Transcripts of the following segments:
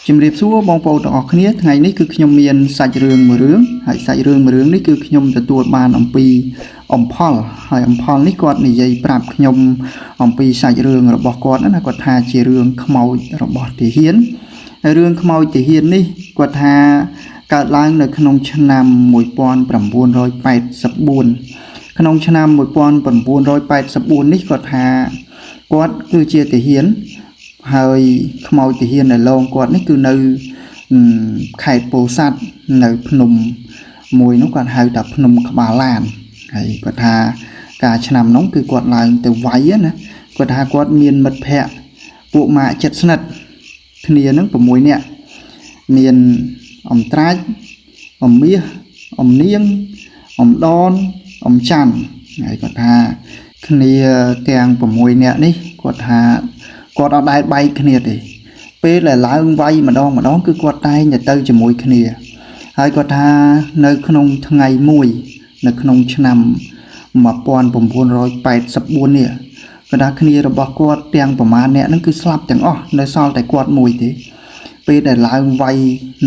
ជំរាបសួរបងប្អូនទាំងអស់គ្នាថ្ងៃនេះគឺខ្ញុំមានសាច់រឿងមួយរឿងហើយសាច់រឿងមួយរឿងនេះគឺខ្ញុំទទួលបានអំពីអំផលហើយអំផលនេះគាត់និយាយប្រាប់ខ្ញុំអំពីសាច់រឿងរបស់គាត់ណាគាត់ថាជារឿងខ្មោចរបស់ទាហានហើយរឿងខ្មោចទាហាននេះគាត់ថាកើតឡើងនៅក្នុងឆ្នាំ1984ក្នុងឆ្នាំ1984នេះគាត់ថាគាត់គឺជាទាហាន ហើយខ្មោចទាហានដែលលងគាត់នេះគឺនៅខេត្តពោធិ៍សាត់នៅភ្នំមួយនោះគាត់ហៅថាភ្នំក្បាលឡានហើយគាត់ថាកាលឆ្នាំនោះគឺគាត់ឡើងទៅវាយណាគាត់ថាគាត់មានមិត្តភ័ក្តិពួកម៉ាកចិត្តស្និទ្ធគ្នានឹង6នាក់មានអំត្រាច់អំមាសអំនាងអំដនអំច័ន្ទហើយគាត់ថាគ្នាទាំង6នាក់នេះគាត់ថាគាត់អត់ដែលបែកគ្នាទេពេលដែលឡើងវាយម្ដងម្ដងគឺគាត់តែងតែទៅជាមួយគ្នាហើយគាត់ថានៅក្នុងថ្ងៃមួយនៅក្នុងឆ្នាំ1984នេះគាត់ថាគ្នារបស់គាត់ទាំងប្រមាណអ្នកហ្នឹងគឺស្លាប់ទាំងអស់នៅសល់តែគាត់មួយទេពេលដែលឡើងវាយ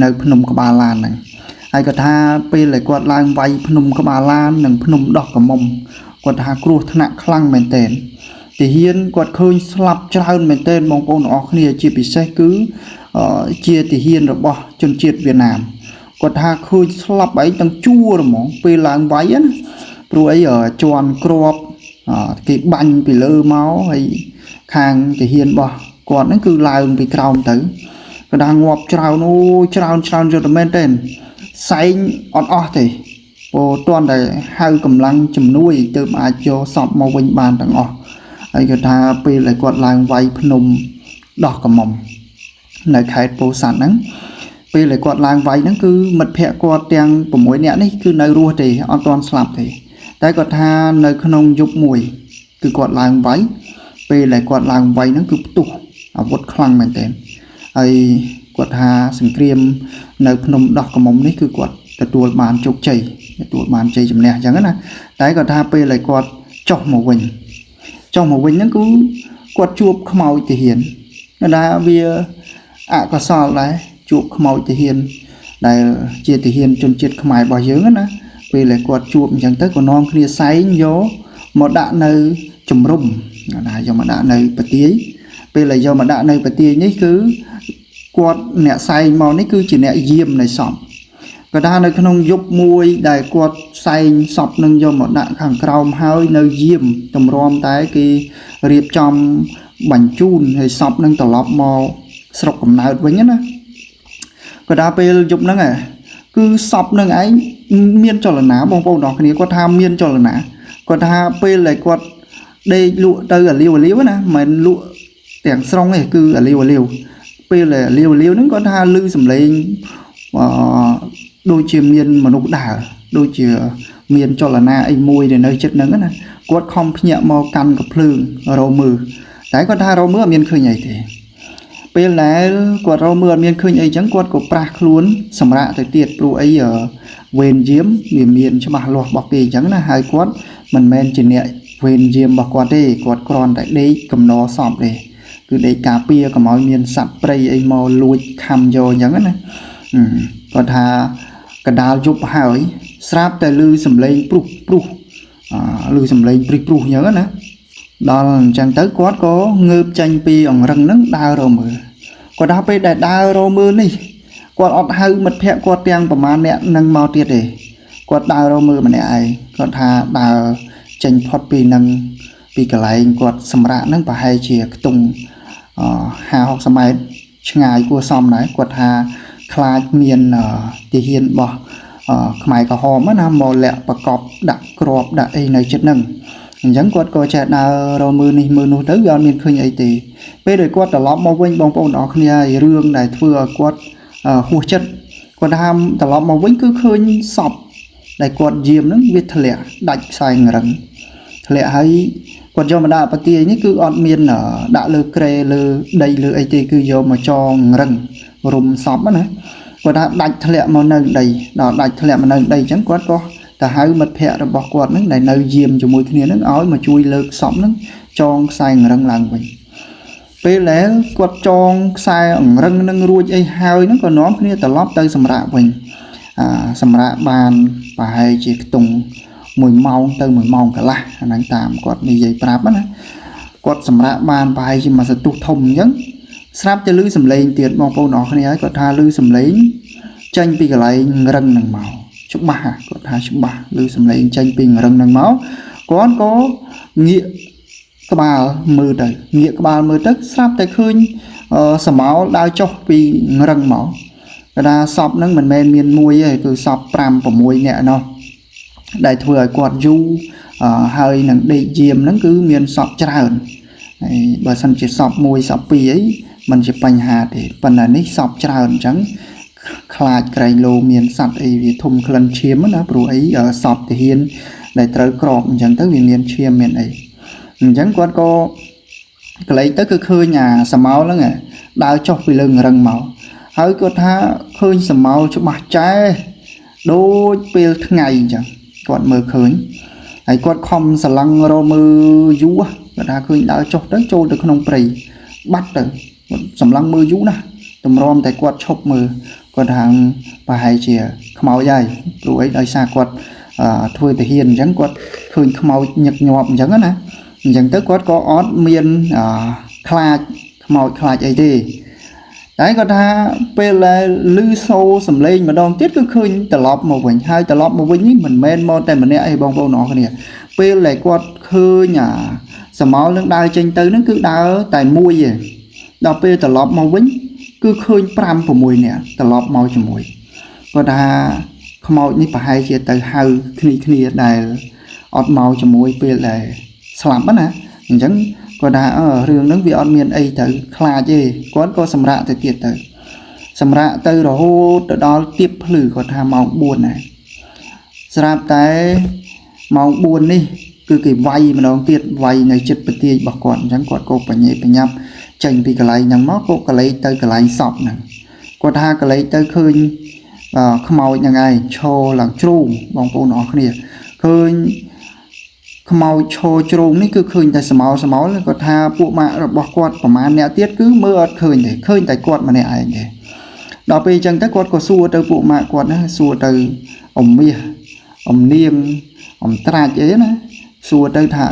នៅភ្នំក្បាលឡានហ្នឹងហើយគាត់ថាពេលដែលគាត់ឡើងវាយភ្នំក្បាលឡាននិងភ្នំដោះក្រមុំគាត់ថាគ្រោះថ្នាក់ខ្លាំងមែនទែនទាហានគាត់ឃើញស្លាប់ច្រើនមែនទែនបងប្អូនទាំងអស់គ្នាជាពិសេសគឺជាទាហានរបស់ជនជាតិវៀតណាមគាត់ថាឃើញស្លាប់ឯងទាំងជួរហ្មងពេលឡើងវាយណាព្រោះអីជន់គ្រាប់គេបាញ់ពីលើមកហើយខាងទាហានរបស់គាត់ហ្នឹងគឺឡើងពីក្រោមទៅគាត់ថាងាប់ច្រើនអូច្រើនច្រើនយកតែមែនទែនសែងអត់អស់ទេព្រោះទាន់តែហៅកម្លាំងជំនួយទើបអាចយកសពមកវិញបានទាំងអស់ហើយគាត់ថាពេលដែលគាត់ឡើងវាយភ្នំដោះក្រមុំនៅខេត្តពោធិ៍សាត់ហ្នឹងពេលដែលគាត់ឡើងវាយហ្នឹងគឺមិត្តភ័ក្តិគាត់ទាំង6នាក់នេះគឺនៅរស់ទេអត់ទាន់ស្លាប់ទេតែគាត់ថានៅក្នុងយប់មួយគឺគាត់ឡើងវាយពេលដែលគាត់ឡើងវាយហ្នឹងគឺផ្ទុះអាវុធខ្លាំងមែនទែនហើយគាត់ថាសង្គ្រាមនៅភ្នំដោះក្រមុំនេះគឺគាត់ទទួលបានជោគជ័យទទួលបានជ័យជំនះអញ្ចឹងណាតែគាត់ថាពេលដែលគាត់ចុះមកវិញហ្នឹងគឺគាត់ជួបខ្មោចទាហានគាត់ថាវាអកុសលដែរជួបខ្មោចទាហានដែលជាទាហានជនជាតិខ្មែររបស់យើងណាពេលដែលគាត់ជួបអញ្ចឹងទៅក៏នាំគ្នាសែងយកមកដាក់នៅជំរំណាយកមកដាក់នៅប្រទាយពេលដែលយកមកដាក់នៅប្រទាយនេះគឺគាត់អ្នកសែងមកនេះគឺជាអ្នកយាមនៃសពគាត់ថានៅក្នុងយប់មួយដែលគាត់សែងសពនឹងយកមកដាក់ខាងក្រោមហើយនៅយាមតម្រាំតែគេរៀបចំបញ្ជូនហើយសពនឹងត្រឡប់មកស្រុកកំណើតវិញណាគាត់ថាពេលយប់ហ្នឹងឯងគឺសពនឹងឯងមានចលនាបងប្អូនទាំងគ្នាគាត់ថាមានចលនាគាត់ថាពេលដែលគាត់ដេកលក់ទៅអាលាវអាលាវណាមិនមែនលក់ទាំងស្រុងទេគឺអាលាវអាលាវពេលដែលអាលាវអាលាវហ្នឹងគាត់ថាឮសំឡេងអឺដូចជាមានមនុស្សដើរដូចជាមានចលនាអីមួយដែលនៅចិត្តហ្នឹងណាគាត់ខំភ្ញាក់មកកាន់កំភ្លើងរោមើលតែគាត់ថារោមើលអត់មានឃើញអីទេពេលដែលគាត់រកមើលអត់មានឃើញអីចឹងគាត់ក៏ប្រាស់ខ្លួនសម្រាកទៅទៀតព្រោះអីវេនយាមវាមានច្បាស់លាស់របស់គេអញ្ចឹងណាហើយគាត់មិនមែនជាអ្នកវេនយាមរបស់គាត់ទេគាត់គ្រាន់តែដេកកំណរសពទេគឺដេកការពារកុំឲ្យមានសត្វព្រៃអីមកលួចខំយកអញ្ចឹងណាគាត់ថាកដាលយប់ហើយស្រាប់តែឮសំឡេងព្រុសព្រុសឮសំឡេងព្រិះព្រុសអញ្ចឹងណាដល់អញ្ចឹងទៅគាត់ក៏ងើបចេញពីអង្រឹងហ្នឹងដើររកមើលគាត់ថាពេលដែលដើររកមើលនេះគាត់អត់ហៅមិត្តភ័ក្តិគាត់ទាំងប្រមាណអ្នកនឹងមកទៀតទេគាត់ដើររកមើលម្នាក់ឯងគាត់ថាដើរចេញផុតពីនឹងពីកន្លែងគាត់សម្រាកហ្នឹងប្រហែលជាខ្ទង់50 60ម៉ែត្រឆ្ងាយគួរសមដែរគាត់ថាខ្លាចមានទាហានរបស់ខ្មែរក្រហមណាមកលាក់ប្រកបដាក់គ្រាប់ដាក់អីនៅចិត្តហ្នឹងអញ្ចឹងគាត់ក៏ចេះដើររកមើលនេះមើលនោះទៅវាអត់មានឃើញអីទេពេលដែលគាត់ត្រឡប់មកវិញបងប្អូនទាំងអស់គ្នាហើយរឿងដែលធ្វើឲ្យគាត់ហួសចិត្តគាត់ថាត្រឡប់មកវិញគឺឃើញសពដែលគាត់យាមហ្នឹងវាធ្លាក់ដាច់ខ្សែរឹងធ្លាក់ហើយគាត់យកមកដាក់ប្រទាយនេះគឺអត់មានដាក់លើគ្រែលើដីលើអីទេគឺយកមកចងរឹងរុំសពណាគាត់ថាដាច់ធ្លាក់មកនៅដីដល់ដាច់ធ្លាក់មកនៅដីអញ្ចឹងគាត់ក៏ទៅហៅមិត្តភ័ក្តិរបស់គាត់ហ្នឹងដែលនៅយាមជាមួយគ្នាហ្នឹងឲ្យមកជួយលើកសពហ្នឹងចងខ្សែរឹងឡើងវិញ ពេលដែលគាត់ចងខ្សែអង្រឹងនឹងរួចអីហើយហ្នឹងក៏នាំគ្នាត្រឡប់ទៅសម្រាកវិញអាសម្រាកបានប្រហែលជាខ្ទង់1ម៉ោងទៅ1ម៉ោងកន្លះអាហ្នឹងតាមគាត់និយាយប្រាប់ណាគាត់សម្រាកបានប្រហែលជាមួយសន្ទុះធំអញ្ចឹងស្រាប់តែឮសំឡេងទៀតបងប្អូនអរគ្នាហើយគាត់ថាឮសំឡេងចេញពីកន្លែងរឹងហ្នឹងមកច្បាស់គាត់ថាច្បាស់ឮសំឡេងចេញពីរឹងហ្នឹងមកគាត់ក៏ងាកក្បាលមើលទៅងាកក្បាលមើលទៅស្រាប់តែឃើញសមោលដើរចុះពីរឹងមកគាត់ថាសពហ្នឹងមិនមែនមានមួយទេគឺសព5 6នាក់ណោះដែលធ្វើឲ្យគាត់យូរហើយនឹងដេកយាមហ្នឹងគឺមានសពច្រើនហើយបើសិនជាសព1សព2អីมันជាបញ្ហាទេប៉ុន្តែនេះសពច្រើនអញ្ចឹងខ្លាចក្រែងលោមានសត្វអីវាធំក្លិនឈាមណាព្រោះអីសពទាហានដែលត្រូវក្របអញ្ចឹងទៅវាមានឈាមមានអីអញ្ចឹងគាត់ក៏ក្លែកទៅគឺឃើញអាសមោលហ្នឹងដើរចុះពីលើរឹងមកហើយគាត់ថាឃើញសមោលច្បាស់ចែដូចពេលថ្ងៃអញ្ចឹងគាត់មើលឃើញហើយគាត់ខំស្រឡឹងរមើលយូរគាត់ថាឃើញដើរចុះទៅចូលទៅក្នុងព្រៃបាត់ទៅគាត់សម្លឹងមើលយូរណាស់តម្រាំតែគាត់ឈប់មើលគាត់ថាប្រហែលជាខ្មោចហើយព្រោះអីដោយសារគាត់ធ្វើទាហានអញ្ចឹងគាត់ឃើញខ្មោចញឹកញាប់អញ្ចឹងណាអញ្ចឹងទៅគាត់ក៏អត់មានខ្លាចខ្មោចខ្លាចអីទេតែគាត់ថាពេលដែលឮសូរសំឡេងម្ដងទៀតគឺឃើញត្រឡប់មកវិញហើយត្រឡប់មកវិញនេះមិនមែនមកតែម្នាក់ឯងបងប្អូនអរគ្នាពេលដែលគាត់ឃើញអាសមោលនឹងដើរចេញទៅនឹងគឺដើរតែមួយឯងដល់ពេលត្រឡប់មកវិញគឺឃើញ5 6នាក់ត្រឡប់មកជាមួយគាត់ថាខ្មោចនេះប្រហែលជាទៅហៅគ្នាគ្នាដែលអត់មកជាមួយពេលដែលស្លាប់ណាអញ្ចឹងគាត់ថារឿងហ្នឹងវាអត់មានអីទៅខ្លាចទេគាត់ក៏សម្រាកទៅទៀតទៅសម្រាកទៅរហូតទៅដល់ទៀបភ្លឺគាត់ថាម៉ោង4ដែរស្រាប់តែម៉ោង4នេះគឺគេវាយម្ដងទៀតវាយនៅចិត្តពទាយរបស់គាត់អញ្ចឹងគាត់ក៏បញ្ញាបញ្ញាប់ចេញពីកន្លែងហ្នឹងមកក៏កលេចទៅកន្លែងសពហ្នឹងគាត់ថាកលេចទៅឃើញខ្មោចហ្នឹងឯងឈរឡើងជ្រូងបងប្អូនអរគ្នាឃើញខ្មោចឈរជ្រូងនេះគឺឃើញតែសមោលសមោលគាត់ថាពួកម៉ាក់របស់គាត់ប្រហែលអ្នកទៀតគឺមើលអត់ឃើញទេឃើញតែគាត់ម្នាក់ឯងទេដល់ពេលអញ្ចឹងទៅគាត់ក៏សួរទៅពួកម៉ាក់គាត់ណាសួរទៅអ៊ំមាសអ៊ំនាងអ៊ំត្រាច់អីណាសួរទៅថា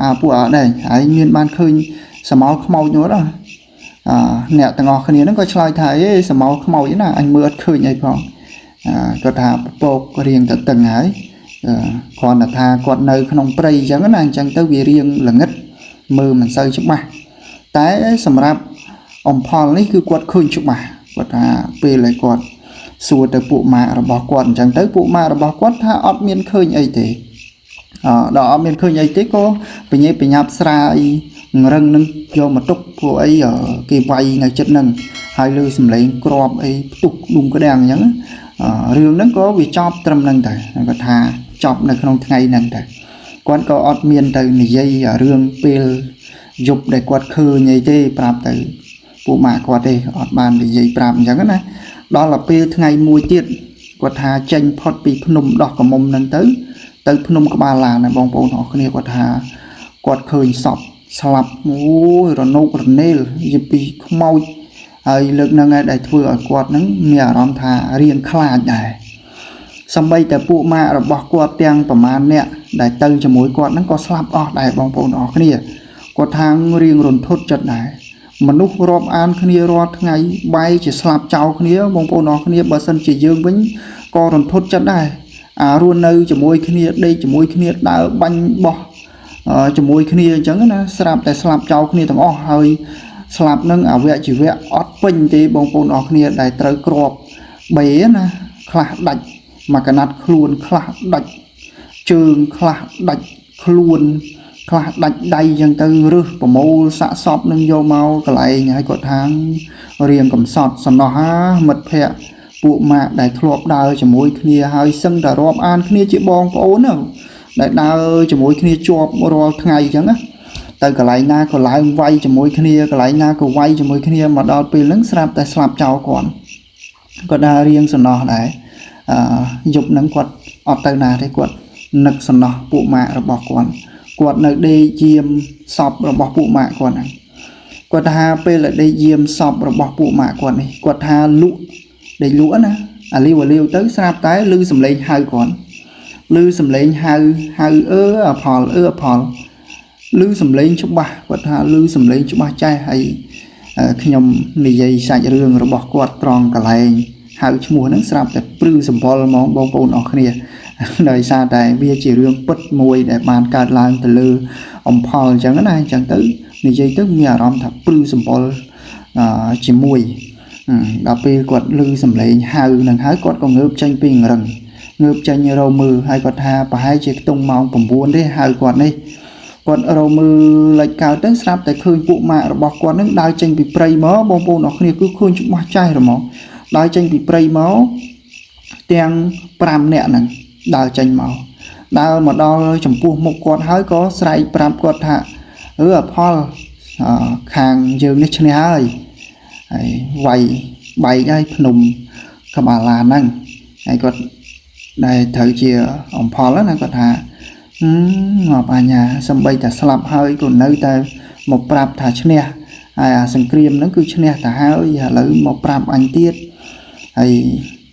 អាពួកអត់ដែរហើយមានបានឃើញសមោលខ្មោចនោះអត់អ្នកទាំងអស់គ្នាហ្នឹងក៏ឆ្លើយថាអេសមោលខ្មោចណាអញមើលអត់ឃើញអីផងគាត់ថាពពករៀងទៅតឹងហើយគ្រាន់តែថាគាត់នៅក្នុងព្រៃអញ្ចឹងណាអញ្ចឹងទៅវារៀងល្ងិតមើលមិនសូវច្បាស់តែសម្រាប់អំផលនេះគឺគាត់ឃើញច្បាស់គាត់ថាពេលដែលគាត់សួរទៅពួកម៉ាករបស់គាត់អញ្ចឹងទៅពួកម៉ាករបស់គាត់ថាអត់មានឃើញអីទេដល់អត់មានឃើញអីទេក៏បញ្ញាបញ្ញាប់ស្រាយរឹងនឹងយកមកទុកព្រោះអីគេវាយនៅចិត្តនឹងហើយលើសំឡេងក្របអីផ្ទុះដុំក្តាំងអញ្ចឹងរឿងហ្នឹងក៏វាចប់ត្រឹមហ្នឹងទៅគាត់ថាចប់នៅក្នុងថ្ងៃហ្នឹងទៅគាត់ក៏អត់មានទៅនិយាយរឿងពេលយប់ដែលគាត់ឃើញអីទេប្រាប់ទៅពួកម៉ាក់គាត់ទេអត់បាននិយាយប្រាប់អញ្ចឹងណាដល់ទៅពេលថ្ងៃមួយទៀតគាត់ថាចេញផុតពីភ្នំដោះកមុំហ្នឹងទៅទៅភ្នំក្បាលឡានណាបងប្អូនអរគ្នាគាត់ថាគាត់ឃើញសពស្លាប់អូយរណោករនេលយពីខ្មោចហើយលើកហ្នឹងឯងដែលធ្វើឲ្យគាត់ហ្នឹងមានអារម្មណ៍ថារៀងខ្លាចដែរសំបីតែពួកម៉ាករបស់គាត់ទាំងប្រមាណអ្នកដែលទៅជាមួយគាត់ហ្នឹងក៏ស្លាប់អស់ដែរបងប្អូនអរគ្នាគាត់ថារៀងរន្ធត់ចិត្តដែរមនុស្សរាប់អានគ្នារាល់ថ្ងៃបែរជាស្លាប់ចោលគ្នាបងប្អូនអរគ្នាបើសិនជាយើងវិញក៏រន្ធត់ចិត្តដែរអារស់នៅជាមួយគ្នាដេកជាមួយគ្នាដើរបាញ់បោះជាមួយគ្នាអញ្ចឹងណាស្រាប់តែស្លាប់ចោលគ្នាទាំងអស់ហើយស្លាប់នឹងអវយជីវៈអត់ពេញទេបងប្អូនអរគ្នាដែលត្រូវក្របបេណាខ្លះដាច់មកកណាត់ខ្លួនខ្លះដាច់ជើងខ្លះដាច់ខ្លួនខ្លះដាច់ដៃអញ្ចឹងទៅរើសប្រមូលសាកសពនឹងយកមកកន្លែងហើយគាត់ថារៀងកំសត់សំណោះហាមិត្តភ័ក្តិពួកម៉ាក់ដែលធ្លាប់ដើរជាមួយគ្នាហើយសឹងតែរាប់អានគ្នាជាបងប្អូនណាដែលដើរជាមួយគ្នាជាប់រាល់ថ្ងៃអញ្ចឹងណាទៅកន្លែងណាក៏ឡើងវាយជាមួយគ្នាកន្លែងណាក៏វាយជាមួយគ្នាមកដល់ពេលហ្នឹងស្រាប់តែស្លាប់ចោលគាត់គាត់ដើររៀងសំណោះដែរយប់ហ្នឹងគាត់អត់ទៅណាទេគាត់នឹកសំណោះពួកម៉ាក់របស់គាត់គាត់នៅដេកយាមសពរបស់ពួកម៉ាក់គាត់ហ្នឹង គាត់ថាពេលដែលដេកយាមសពរបស់ពួកម៉ាក់គាត់នេះគាត់ថាលក់ដេកលក់ណាអាលាវអាលាវទៅស្រាប់តែឮសំឡេងហៅគាត់ឮសំឡេងហៅហៅអឺអផលអឺអផលឮសំឡេងច្បាស់គាត់ថាឮសំឡេងច្បាស់ចេះហើយខ្ញុំនិយាយសាច់រឿងរបស់គាត់ត្រង់កន្លែងហៅឈ្មោះហ្នឹងស្រាប់តែព្រឺសម្បុរហ្មងបងប្អូនអរគ្នាដោយសារតែវាជារឿងពិតមួយដែលបានកើតឡើងទៅលើអំផលអញ្ចឹងណាអញ្ចឹងទៅនិយាយទៅមានអារម្មណ៍ថាព្រឺសម្បុរជាមួយដល់ពេលគាត់ឮសំឡេងហៅនឹងហើយគាត់ក៏ងើបចេញពីរឹងងើបចេញរកមើលហើយគាត់ថាប្រហែលជាខ្ទង់ម៉ោង9ទេហៅគាត់នេះគាត់រកមើលលិចកើតទៅស្រាប់តែឃើញពួកម៉ាករបស់គាត់នឹងដើរចេញពីព្រៃមកបងប្អូនអរគ្នាគឺឃើញច្បាស់ចាស់ហ្មងដើរចេញពីព្រៃមកទាំង5នាក់ហ្នឹងដើរចេញមកដើរមកដល់ចំពោះមុខគាត់ហើយក៏ស្រែកប្រាប់គាត់ថាអឺអផលខាងយើងនេះឈ្នះហើយហើយវាយបែកហើយភ្នំក្បាលឡានហ្នឹងហើយគាត់ដែលត្រូវជាអំផលណាគាត់ថាងាប់អញ្ញាសំបីតែស្លាប់ហើយក៏នៅតែមកប្រាប់ថាឈ្នះហើយអាសង្គ្រាមហ្នឹងគឺឈ្នះទៅហើយឥឡូវមកប្រាប់អញទៀតហើយ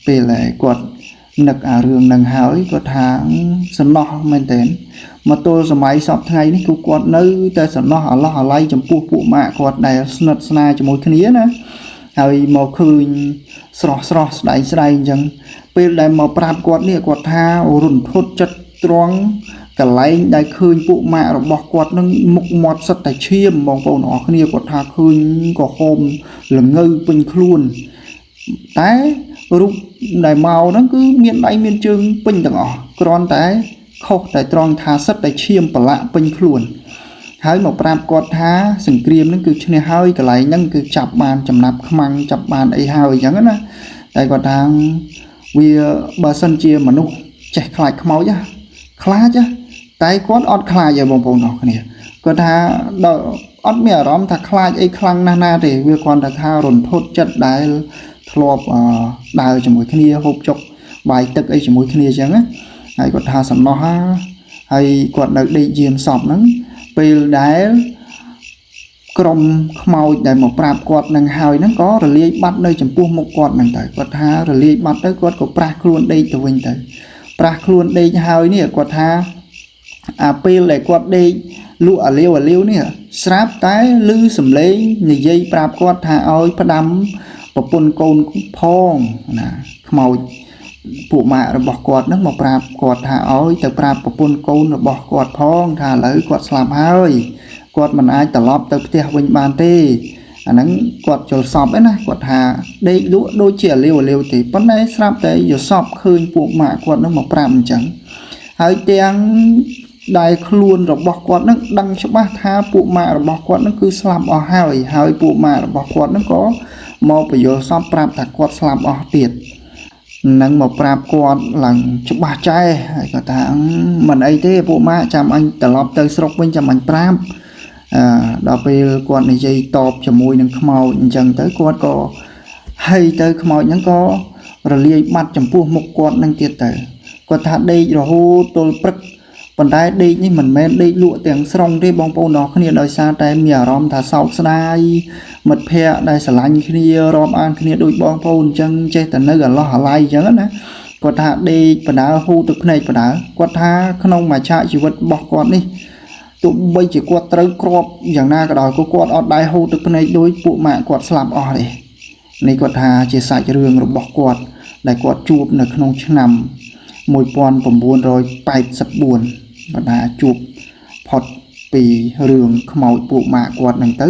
ពេលដែលគាត់នឹកអារឿងហ្នឹងហើយគាត់ថាសំណោះមែនទែនមកទល់សម័យសពថ្ងៃនេះគឺគាត់នៅតែសំណោះអាឡោះអាល័យចំពោះពួកម៉ាក់គាត់ដែលស្និទ្ធស្នាលជាមួយគ្នាណាហើយមកឃើញស្រស់ស្រស់ស្ដែងស្ដែងអញ្ចឹងពេលដែលមកប្រាប់គាត់នេះគាត់ថារន្ធត់ចិត្តត្រង់កន្លែងដែលឃើញពួកម៉ាក់របស់គាត់នឹងមុខមាត់សិតតែឈាមបងប្អូនអរគ្នាគាត់ថាឃើញក្រហមល្ងើពេញខ្លួនតែរូបដែលមកហ្នឹងគឺមានដៃមានជើងពេញទាំងអស់គ្រាន់តែខុសតែត្រង់ថាសិតតែឈាមប្រឡាក់ពេញខ្លួនហើយមកប្រាប់គាត់ថាសង្គ្រាមហ្នឹងគឺឈ្នះហើយកន្លែងហ្នឹងគឺចាប់បានចំណាប់ខ្មាំងចាប់បានអីហើយអញ្ចឹងណាតែគាត់ថាវាបើសិនជាមនុស្សចេះខ្លាចខ្មោចណាខ្លាចណាតែគាត់អត់ខ្លាចទេបងប្អូនអរគ្នាគាត់ថាដល់អត់មានអារម្មណ៍ថាខ្លាចអីខ្លាំងណាស់ណាទេវាគ្រាន់តែថារន្ធត់ចិត្តដែលធ្លាប់ដើរជាមួយគ្នាហូបចុកបាយទឹកអីជាមួយគ្នាអញ្ចឹងណាហើយគាត់ថាសំណោះហើយគាត់នៅដេកយាមសពហ្នឹងពេលដែលក្រុមខ្មោចដែលមកប្រាប់គាត់នឹងហើយហ្នឹងក៏រលាយបាត់នៅចំពោះមុខគាត់ហ្នឹងទៅគាត់ថារលាយបាត់ទៅគាត់ក៏ប្រាស់ខ្លួនដេកទៅវិញទៅប្រាស់ខ្លួនដេកហើយនេះគាត់ថាអាពេលដែលគាត់ដេកលក់អាលាវអាលាវនេះស្រាប់តែឮសំឡេងនិយាយប្រាប់គាត់ថាឲ្យផ្ដាំប្រពន្ធកូនផងណាខ្មោចពួកម៉ាក់របស់គាត់នឹងមកប្រាប់គាត់ថាឲ្យទៅប្រាប់ប្រពន្ធកូនរបស់គាត់ផងថាឥឡូវគាត់ស្លាប់ហើយគាត់មិនអាចត្រឡប់ទៅផ្ទះវិញបានទេអាហ្នឹងគាត់ជល់សពឯណាគាត់ថាដេកលក់ដូចជាអាលាវអាលាវទេប៉ុន្តែស្រាប់តែយល់សពឃើញពួកម៉ាក់គាត់នឹងមកប្រាប់អញ្ចឹងហើយទាំងដែលខ្លួនរបស់គាត់នឹងដឹងច្បាស់ថាពួកម៉ាក់របស់គាត់នឹងគឺស្លាប់អស់ហើយហើយពួកម៉ាក់របស់គាត់នឹងក៏មកពយល់សពប្រាប់ថាគាត់ស្លាប់អស់ទៀតនឹងមកប្រាប់គាត់ឡើងច្បាស់ចែហើយគាត់ថាមិនអីទេពួកម៉ាក់ចាំអញត្រឡប់ទៅស្រុកវិញចាំអញប្រាប់ដល់ពេលគាត់និយាយតបជាមួយនឹងខ្មោចអញ្ចឹងទៅគាត់ក៏ហីទៅខ្មោចហ្នឹងក៏រលាយបាត់ចំពោះមុខគាត់នឹងទៀតទៅគាត់ថាដេករហូតទល់ព្រឹកប៉ុន្តែដេកនេះមិនមែនដេកលក់ទាំងស្រុងទេបងប្អូនអរគ្នាដោយសារតែមានអារម្មណ៍ថាសោកស្ដាយមិត្តភ័ក្តិដែលស្រឡាញ់គ្នារាប់អានគ្នាដូចបងប្អូនអញ្ចឹងចេះតែនៅអាឡោះអាល័យអញ្ចឹងណាគាត់ថាដេកបណ្ដើហូរទឹកភ្នែកបណ្ដើគាត់ថាក្នុងមួយឆាកជីវិតរបស់គាត់នេះទោះបីជាគាត់ត្រូវគ្រាប់យ៉ាងណាក៏ដោយក៏គាត់អត់ដែរហូរទឹកភ្នែកដូចពួកម៉ាក់គាត់ស្លាប់អស់ទេនេះគាត់ថាជាសាច់រឿងរបស់គាត់ដែលគាត់ជួបនៅក្នុងឆ្នាំ1984គាត់ថាជួបផុតពីរឿងខ្មោចពួកម៉ាក់គាត់ហ្នឹងទៅ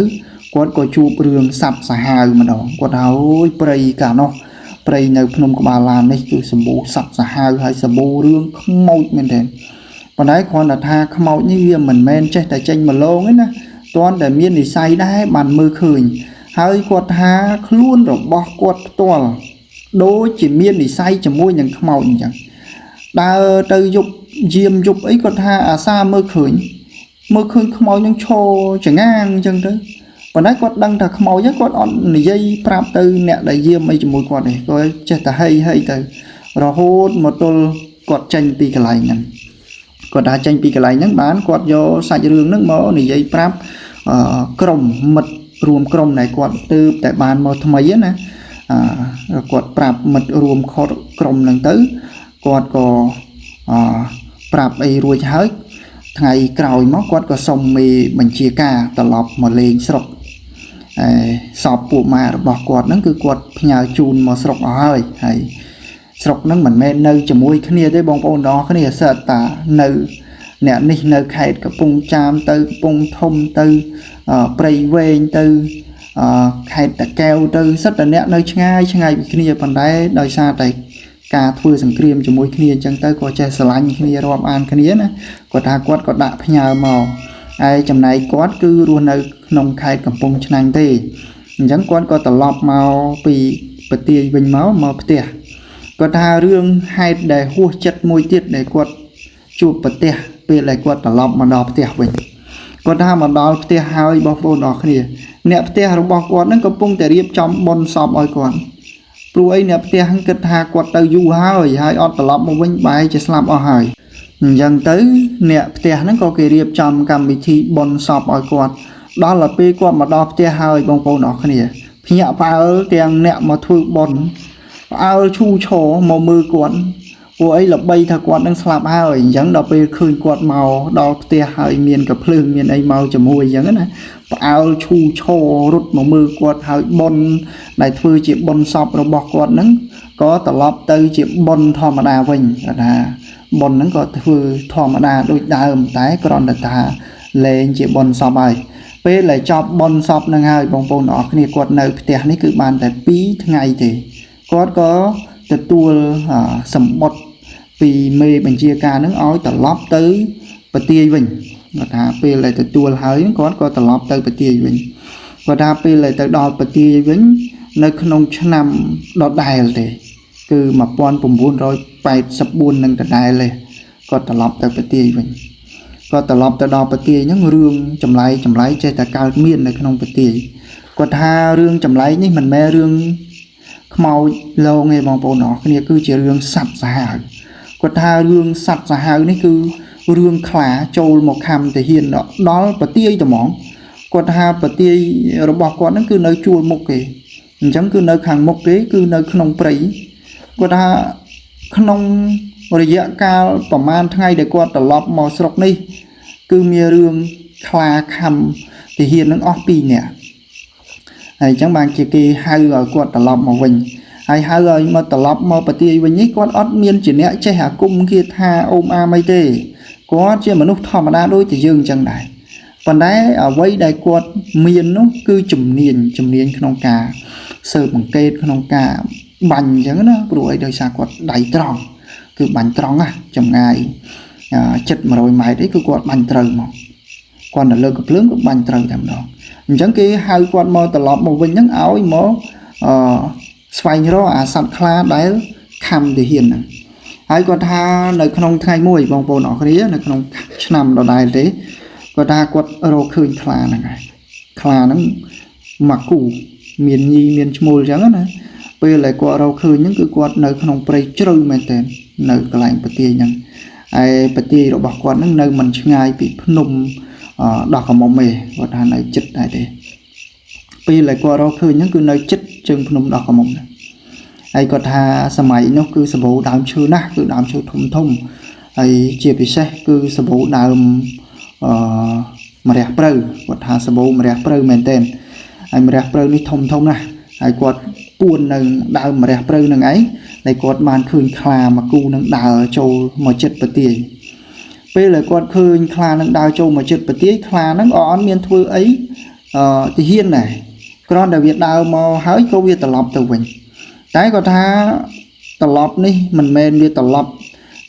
គាត់ក៏ជួបរឿងសត្វសាហាវម្ដងគាត់ថាអូយព្រៃកាលនោះព្រៃនៅភ្នំក្បាលឡាននេះគឺសម្បូរសត្វសាហាវហើយសម្បូររឿងខ្មោចមែនទែនប៉ុន្តែគ្រាន់តែថាខ្មោចនេះវាមិនមែនចេះតែចេញមកលងទេណាទាន់តែមាននិស័យដែរបានមើលឃើញហើយគាត់ថាខ្លួនរបស់គាត់ផ្ទាល់ដូចជាមាននិស័យជាមួយនឹងខ្មោចអញ្ចឹងដើរទៅយប់យាមយប់អីគាត់ថាអាសាមើលឃើញខ្មោចនឹងឈរចងាងអញ្ចឹងទៅប៉ុន្តែគាត់ដឹងថាខ្មោចគាត់អត់និយាយប្រាប់ទៅអ្នកដែលយាមអីជាមួយគាត់ទេគាត់ចេះតែហីហីទៅរហូតមកទល់គាត់ចេញពីកន្លែងហ្នឹងគាត់ថាចេញពីកន្លែងហ្នឹងបានគាត់យកសាច់រឿងហ្នឹងមកនិយាយប្រាប់ក្រុមមិត្ត រួមក្រុមដែលគាត់ទើបតែបានមកថ្មីណាអឺគាត់ប្រាប់មិត្តរួមខុតក្រុមហ្នឹងទៅគាត់ក៏អប្រាប់អីរួចហើយថ្ងៃក្រោយមកគាត់ក៏សុំមេបញ្ជាការត្រឡប់មកលេងស្រុកឯសពពួកម៉ារបស់គាត់ហ្នឹងគឺគាត់ផ្ញើជូនមកស្រុកអស់ហើយហើយស្រុកហ្នឹងមិនមែននៅជាមួយគ្នាទេបងប្អូនទាំងអស់គ្នាសិតតានៅអ្នកនេះនៅខេត្តកំពង់ចាមទៅកំពង់ធំទៅព្រៃវែងទៅខេត្តតាកែវទៅសិតតែអ្នកនៅឆ្ងាយឆ្ងាយពីគ្នាប៉ុន្តែដោយសារតែការធ្វើសង្គ្រាមជាមួយគ្នាអញ្ចឹងទៅក៏ចេះស្រឡាញ់គ្នារាប់អានគ្នាណាគាត់ថាគាត់ក៏ដាក់ផ្ញើមកហើយចំណែកគាត់គឺរស់នៅក្នុងខេត្តកំពង់ឆ្នាំងទេអញ្ចឹងគាត់ក៏ត្រឡប់មកពីប្រទាយវិញមកមកផ្ទះគាត់ថារឿងហេតុដែលហួសចិត្តមួយទៀតដែលគាត់ជួបប្រទះពេលដែលគាត់ត្រឡប់មកដល់ផ្ទះវិញគាត់ថាមកដល់ផ្ទះហើយបងប្អូនអរគ្នាអ្នកផ្ទះរបស់គាត់នឹងកំពុងតែរៀបចំបុណ្យសពឲ្យគាត់ព្រោះអីអ្នកផ្ទះហ្នឹងគិតថាគាត់ទៅយូរហើយហើយអត់ត្រឡប់មកវិញបែរជាស្លាប់អស់ហើយអញ្ចឹងទៅអ្នកផ្ទះហ្នឹងក៏គេរៀបចំកម្មវិធីបុណ្យសពឲ្យគាត់ដល់ទៅពេលគាត់មកដល់ផ្ទះហើយបងប្អូនអរគ្នាភ្ញាក់ផ្អើលទាំងអ្នកមកធ្វើបុណ្យផ្អើលឈូឆរមកមើលគាត់ពួកអីល្បីថាគាត់នឹងស្លាប់ហើយអញ្ចឹងដល់ពេលឃើញគាត់មកដល់ផ្ទះហើយមានកាភ្លើងមានអីមកជាមួយអញ្ចឹងណាផ្អើលឈូឆររត់មកមើលគាត់ហើយបុណ្យដែលធ្វើជាបុណ្យសពរបស់គាត់ហ្នឹងក៏ត្រឡប់ទៅជាបុណ្យធម្មតាវិញគាត់ថាបុណ្យហ្នឹងក៏ធ្វើធម្មតាដូចដើមតែគ្រាន់តែថាលែងជាបុណ្យសពហើយពេលដែលចប់បុណ្យសពហ្នឹងហើយបងប្អូនទាំងអស់គ្នាគាត់នៅផ្ទះនេះគឺបានតែ2ថ្ងៃទេគាត់ក៏ទទួលសម្បត្តិពីមេបញ្ជាការហ្នឹងឲ្យត្រឡប់ទៅប្រទាយវិញគាត់ថាពេលដែលទទួលហើយគាត់ក៏ត្រឡប់ទៅប្រទាយវិញគាត់ថាពេលដែលទៅដល់ប្រទាយវិញនៅក្នុងឆ្នាំដដែលទេគឺ1984នឹងដដែលទេគាត់ត្រឡប់ទៅប្រទាយវិញគាត់ត្រឡប់ទៅដល់ប្រទាយហ្នឹងរឿងចម្លែកចម្លែកចេះតែកើតមាននៅក្នុងប្រទាយគាត់ថារឿងចម្លែកនេះមិនមែនរឿងខ្មោចលងទេបងប្អូនអរគ្នាគឺជារឿងសត្វសាហាវគាត់ថារឿងសត្វសាហាវនេះគឺរឿងខ្លាចូលមកខំទាហានដល់ប្រទាយត្មងគាត់ថាប្រទាយរបស់គាត់ហ្នឹងគឺនៅជួលមុខគេអញ្ចឹងគឺនៅខាងមុខគេគឺនៅក្នុងព្រៃគាត់ថាក្នុងរយៈកាលប្រហែលថ្ងៃដែលគាត់ត្រឡប់មកស្រុកនេះគឺមានរឿងខ្លាខំទាហាននឹងអស់2នាក់ហើយអញ្ចឹងបានជាគេហៅឲ្យគាត់ត្រឡប់មកវិញហើយហៅឲ្យមកត្រឡប់មកប្រទាយវិញនេះគាត់អត់មានជាអ្នកចេះអាគមគាថាអូមអាមអីទេគាត់ជាមនុស្សធម្មតាដូចតែយើងអញ្ចឹងដែរប៉ុន្តែអ្វីដែលគាត់មាននោះគឺជំនាញក្នុងការស៊ើបអង្កេតក្នុងការបាញ់អញ្ចឹងណាព្រោះអីដោយសារគាត់ដៃត្រង់គឺបាញ់ត្រង់ណាចម្ងាយជិត100ម៉ែត្រអីគឺគាត់បាញ់ត្រូវមកគាត់នៅលើកំភ្លើងក៏បាញ់ត្រូវតែម្ដងអញ្ចឹងគេហៅគាត់មកត្រឡប់មកវិញហ្នឹងឲ្យមកអឺស្វែងរកអាសត្វខ្លាដែលខំទាហានហ្នឹងហើយគាត់ថានៅក្នុងថ្ងៃមួយបងប្អូនអរគ្នានៅក្នុងឆ្នាំដដែលទេគាត់ថាគាត់រកឃើញខ្លាហ្នឹងហើយខ្លាហ្នឹងមកគូមានញីមានឈ្មោលអញ្ចឹងណាពេលដែលគាត់រកឃើញហ្នឹងគឺគាត់នៅក្នុងព្រៃជ្រៅមែនទែននៅកន្លែងប្រទាយហ្នឹងហើយប្រទាយរបស់គាត់ហ្នឹងនៅមិនឆ្ងាយពីភ្នំដោះក្រមុំទេគាត់ថានៅចិត្តដែរទេពេលដែលគាត់រកឃើញហ្នឹងគឺនៅចិត្តជើងភ្នំដោះក្រមុំហ្នឹងហើយគាត់ថាសម័យនោះគឺសម្បូរដើមឈើណាស់គឺដើមឈើធំធំហើយជាពិសេសគឺសម្បូរដើមអឺម្រះព្រៅគាត់ថាសម្បូរម្រះព្រៅមែនទែនហើយម្រះព្រៅនេះធំធំណាស់ហើយគាត់ពួននៅដើមម្រះព្រៅនឹងឯងដែលគាត់បានឃើញខ្លាមួយគូនឹងដើរចូលមកចិត្តប្រទាយពេលដែលគាត់ឃើញខ្លានឹងដើរចូលមកចិត្តប្រទាយខ្លានឹងអត់មានធ្វើអីទាហានដែរគ្រាន់តែវាដើរមកហើយក៏វាត្រឡប់ទៅវិញតែគាត់ថាត្រឡប់នេះមិនមែនវាត្រឡប់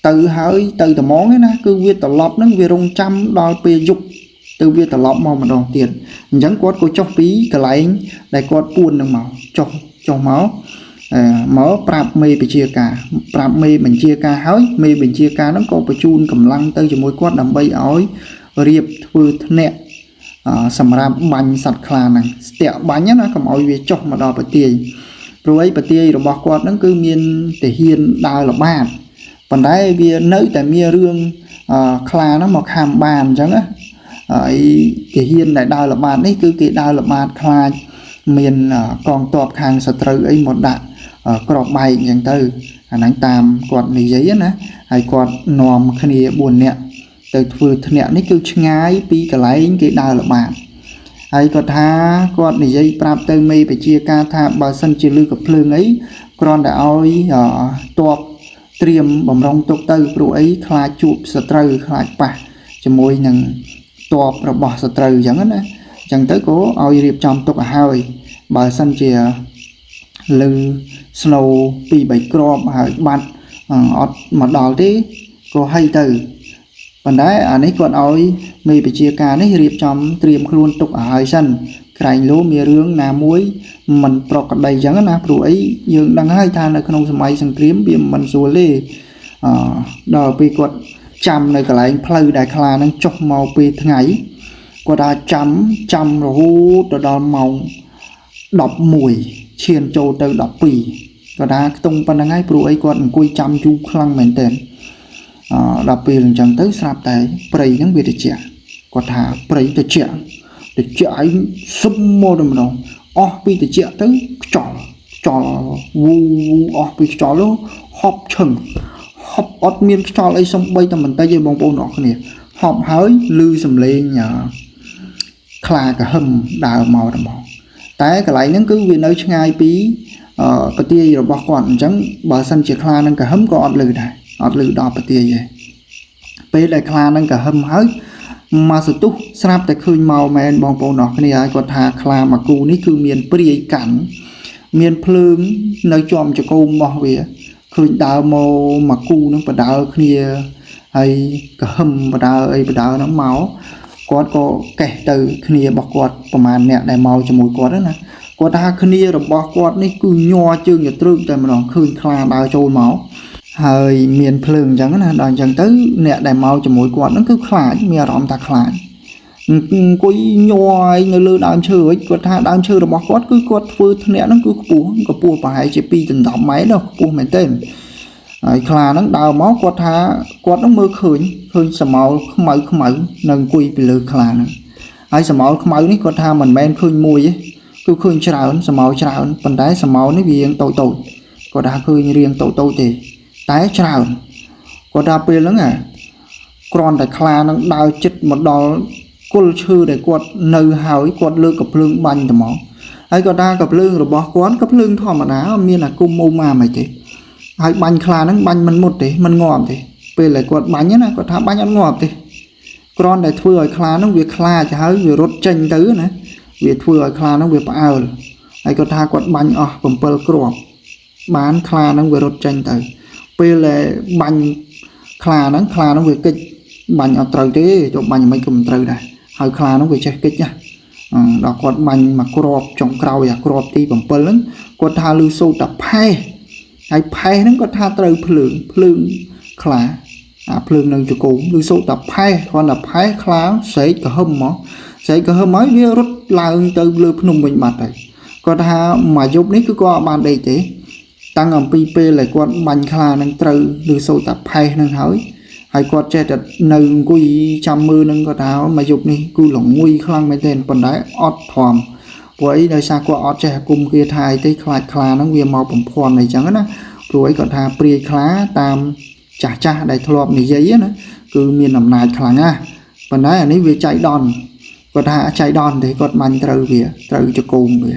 ទៅហើយទៅត្មងទេណាគឺវាត្រឡប់នឹងវារងចាំដល់ពេលយប់ទៅវាត្រឡប់មកម្ដងទៀតអញ្ចឹងគាត់ក៏ចុះពីកន្លែងដែលគាត់ពួននឹងមកចុះមកមកប្រាប់មេបញ្ជាការប្រាប់មេបញ្ជាការហើយមេបញ្ជាការហ្នឹងក៏បញ្ជូនកម្លាំងទៅជាមួយគាត់ដើម្បីឲ្យរៀបធ្វើធ្នាក់សម្រាប់បាញ់សត្វខ្លាហ្នឹងស្ទាក់បាញ់ណាកុំឲ្យវាចុះមកដល់ប្រទាយព្រោះអីប្រទាយរបស់គាត់ហ្នឹងគឺមានទាហានដើរល្បាតប៉ុន្តែវានៅតែមានរឿងខ្លាហ្នឹងមកខាំបានអញ្ចឹងណា ហើយទាហានដែលដើរល្បាតនេះគឺគេដើរល្បាតខ្លាចមានកងទ័ពខាងសត្រូវអីមកដាក់ក្របបែកអញ្ចឹងទៅអាហ្នឹងតាមគាត់និយាយណាហើយគាត់នាំគ្នា4នាក់ទៅធ្វើធ្នាក់នេះគឺឆ្ងាយពីកន្លែងគេដើរល្បាតហើយគាត់ថាគាត់និយាយប្រាប់ទៅមេបជាការថាបើសិនជាលឺកំភ្លើងអីគ្រាន់តែឲ្យទ័ពត្រៀមបំរុងទុកទៅព្រោះអីខ្លាចជួបសត្រូវខ្លាចប៉ះជាមួយនឹងទ័ពរបស់សត្រូវអញ្ចឹងណាអញ្ចឹងទៅក៏ឲ្យរៀបចំទុកឲ្យហើយបើសិនជាលឺស្នូ2 3គ្រាប់ហើយបាត់អត់មកដល់ទេក៏ហីទៅប៉ុន្តែអានេះគាត់ឲ្យមេបជាការនេះរៀបចំត្រៀមខ្លួនទុកឲ្យហើយសិនក្រែងលោមានរឿងណាមួយមិនប្រក្រតីអញ្ចឹងណាព្រោះអីយើងដឹងហើយថានៅក្នុងសម័យសង្គ្រាមវាមិនស្រួលទេអដល់ពេលគាត់ចាំនៅកន្លែងផ្លូវដែលខ្លានឹងចុះមកពេលថ្ងៃគាត់ថាចាំរហូតទៅដល់ម៉ោង11ឈានចូលទៅ12គាត់ថាខ្ទង់ប៉ុណ្្នឹងហើយព្រោះអីគាត់អង្គុយចាំយូរខ្លាំងមែនទែនដល់ពេលអញ្ចឹងទៅស្រាប់តែព្រៃហ្នឹងវាត្រជាក់គាត់ថាព្រៃត្រជាក់ត្រជាក់ឯងស៊ឹមមកតែម្ដងអស់ពីត្រជាក់ទៅខ្យល់ខ្យល់វូវូអស់ពីខ្យល់ទៅហប់ឈឹងហប់អត់មានខ្យល់អីសំបីតែបន្តិចទេបងប្អូនអរគ្នាហប់ហើយឮសំឡេងខ្លាក្រហឹមដើរមកតែមកតែកន្លែងហ្នឹងគឺវានៅឆ្ងាយពីប្រទាយរបស់គាត់អញ្ចឹងបើសិនជាខ្លានឹងក្រហឹមក៏អត់ឮដែរអត់ឮដល់ប្រទាយទេពេលដែលខ្លានឹងក្រហឹមហើយមកសន្ទុះស្រាប់តែឃើញមកមែនបងប្អូនអរគ្នាហើយគាត់ថាខ្លាមួយគូនេះគឺមានព្រាយកាន់មានភ្លើងនៅជាប់ចកោមរបស់វាឃើញដើរមកមួយគូនឹងបដើគ្នាហើយក្រហឹមបដើអីបដើហ្នឹងមកគាត់ក៏កេះទៅគ្នារបស់គាត់ប្រហែលអ្នកដែលមកជាមួយគាត់ណាគាត់ថាគ្នារបស់គាត់នេះគឺញ័រជើងយទ្រើកតែម្ដងឃើញខ្លាដើរចូលមកហើយមានភ្លើងអញ្ចឹងណាដល់អញ្ចឹងទៅអ្នកដែលមកជាមួយគាត់ហ្នឹងគឺខ្លាចមានអារម្មណ៍ថាខ្លាចអង្គុយញ័រនៅលើដើមឈើវិញគាត់ថាដើមឈើរបស់គាត់គឺគាត់ធ្វើធ្នាក់ហ្នឹងគឺខ្ពស់ខ្ពស់ប្រហែលជា2ដល់10ម៉ែត្រខ្ពស់មែនទែនហើយខ្លាហ្នឹងដើរមកគាត់ថាគាត់ហ្នឹងមើលឃើញស្រមោលខ្មៅខ្មៅនៅអង្គុយពីលើខ្លាហ្នឹងហើយស្រមោលខ្មៅនេះគាត់ថាមិនមែនឃើញមួយទេគឺឃើញច្រើនស្រមោលច្រើនប៉ុន្តែស្រមោលនេះវារៀងតូចតូចគាត់ថាឃើញរៀងតូចតូចទេតែច្រើនគាត់ថាពេលហ្នឹងគ្រាន់តែខ្លានឹងដើរចិត្តមកដល់គល់ឈើដែលគាត់នៅហើយគាត់លើកកំភ្លើងបាញ់តែមកហើយគាត់ថាកំភ្លើងរបស់គាត់កំភ្លើងធម្មតាមានអាគមម៉ូម៉ាមិនទេហើយបាញ់ខ្លាហ្នឹងបាញ់មិនមុតទេមិនងាប់ទេពេលដែលគាត់បាញ់ណាគាត់ថាបាញ់អត់ងាប់ទេគ្រាន់តែធ្វើឲ្យខ្លាហ្នឹងវាខ្លាចហើយវារត់ចេញទៅណាវាធ្វើឲ្យខ្លាហ្នឹងវាផ្អើលហើយគាត់ថាគាត់បាញ់អស់7គ្រាប់បានខ្លាហ្នឹងវារត់ចេញទៅពេលដែលបាញ់ខ្លាហ្នឹងវាកិច្ចបាញ់អត់ត្រូវទេទោះបាញ់មិនក៏មិនត្រូវដែរហើយខ្លាហ្នឹងវាចេះកិច្ចណាដល់គាត់បាញ់មួយគ្រាប់ចុងក្រោយអាគ្រាប់ទី7ហ្នឹងគាត់ថាលឺសូត្រតែផេះហើយផេះហ្នឹងគាត់ថាត្រូវភ្លើងខ្លាអាភ្លើងនៅជង្គង់លឺសូត្រតែផេះគ្រាន់តែផេះខ្លាស្រែកក្រហឹមមកស្រែកក្រហឹមហើយវារត់ឡើងទៅលើភ្នំវិញបាត់ហើយគាត់ថាមួយយប់នេះគឺគាត់អត់បានដេកទេតាំងអំពីពេលដែលគាត់បាញ់ខ្លានឹងត្រូវលឺសូត្រតែផេះនឹងហើយហើយគាត់ចេះតែនៅអង្គុយចាំមើលនឹងគាត់ថាមួយយប់នេះគឺល្ងុយខ្លាំងមែនទែនប៉ុន្តែអត់ធំព្រោះអីដោយសារគាត់អត់ចេះអាគមគាថាអីទេខ្លាចខ្លាហ្នឹងវាមកបំភាន់អីចឹងណាព្រោះអីគាត់ថាព្រាយខ្លាតាមចាស់ចាស់ដែលធ្លាប់និយាយណាគឺមានអំណាចខ្លាំងណាស់ប៉ុន្តែអានេះវាចៃដន្យគាត់ថាចៃដន្យទេគាត់បាញ់ត្រូវវាត្រូវចកោមវា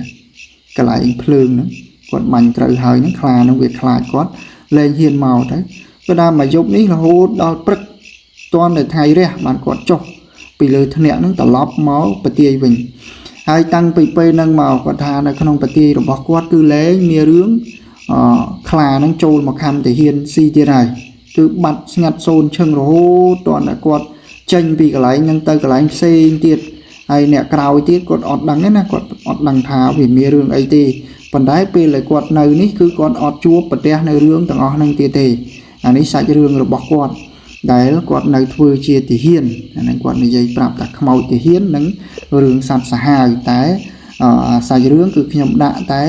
កន្លែងភ្លើងហ្នឹងគាត់បាញ់ត្រូវហើយហ្នឹងខ្លាហ្នឹងវាខ្លាចគាត់លែងហ៊ានមកទៅគាត់ថាមួយយប់នេះរហូតដល់ព្រឹកទាន់តែថ្ងៃរះបានគាត់ចុះពីលើធ្នាក់ហ្នឹងត្រឡប់មកប្រទាយវិញហើយតាំងពីពេលហ្នឹងមកគាត់ថានៅក្នុងប្រទាយរបស់គាត់គឺលែងមានរឿងខ្លាហ្នឹងចូលមកខំទាហានស៊ីទៀតហើយគឺបាត់ស្ងាត់សូន្យឈឹងរហូតទាន់តែគាត់ចេញពីកន្លែងហ្នឹងទៅកន្លែងផ្សេងទៀតហើយអ្នកក្រោយទៀតគាត់អត់ដឹងទេណាគាត់អត់ដឹងថាវាមានរឿងអីទេប៉ុន្តែពេលដែលគាត់នៅនេះគឺគាត់អត់ជួបប្រទះនៅរឿងទាំងអស់ហ្នឹងទៀតទេអានេះសាច់រឿងរបស់គាត់ដែលគាត់នៅធ្វើជាទាហានអាហ្នឹងគាត់និយាយប្រាប់ថាខ្មោចទាហាននិងរឿងសត្វសាហាវតែសាច់រឿងគឺខ្ញុំដាក់តែ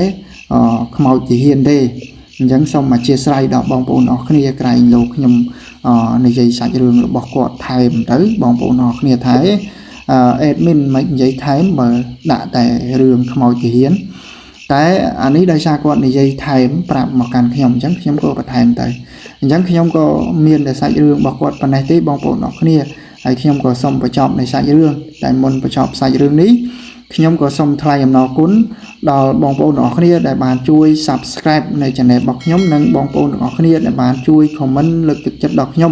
ខ្មោចទាហានទេអញ្ចឹងសូមអធិស្ឋានដល់បងប្អូនអរគ្នាក្រែងលោកខ្ញុំនិយាយសាច់រឿងរបស់គាត់ថែមទៅបងប្អូនអរគ្នាថែ Admin មិននិយាយថែមបើដាក់តែរឿងខ្មោចទាហានតែអានេះដោយសារគាត់និយាយថែមប្រាប់មកកាន់ខ្ញុំអញ្ចឹងខ្ញុំក៏បន្ថែមទៅអញ្ចឹងខ្ញុំក៏មានតែសាច់រឿងរបស់គាត់ប៉ុណ្ណេះទេបងប្អូនអរគ្នាហើយខ្ញុំក៏សូមបញ្ចប់នៃសាច់រឿងតែមុនបញ្ចប់សាច់រឿងនេះខ្ញុំក៏សូមថ្លែងអំណរគុណដល់បងប្អូនទាំងអស់គ្នាដែលបានជួយ Subscribe នៅ Channel របស់ខ្ញុំនិងបងប្អូនទាំងអស់គ្នាដែលបានជួយ Comment លើកទឹកចិត្តដល់ខ្ញុំ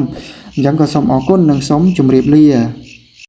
អញ្ចឹងក៏សូមអរគុណនិងសូមជម្រាបលា។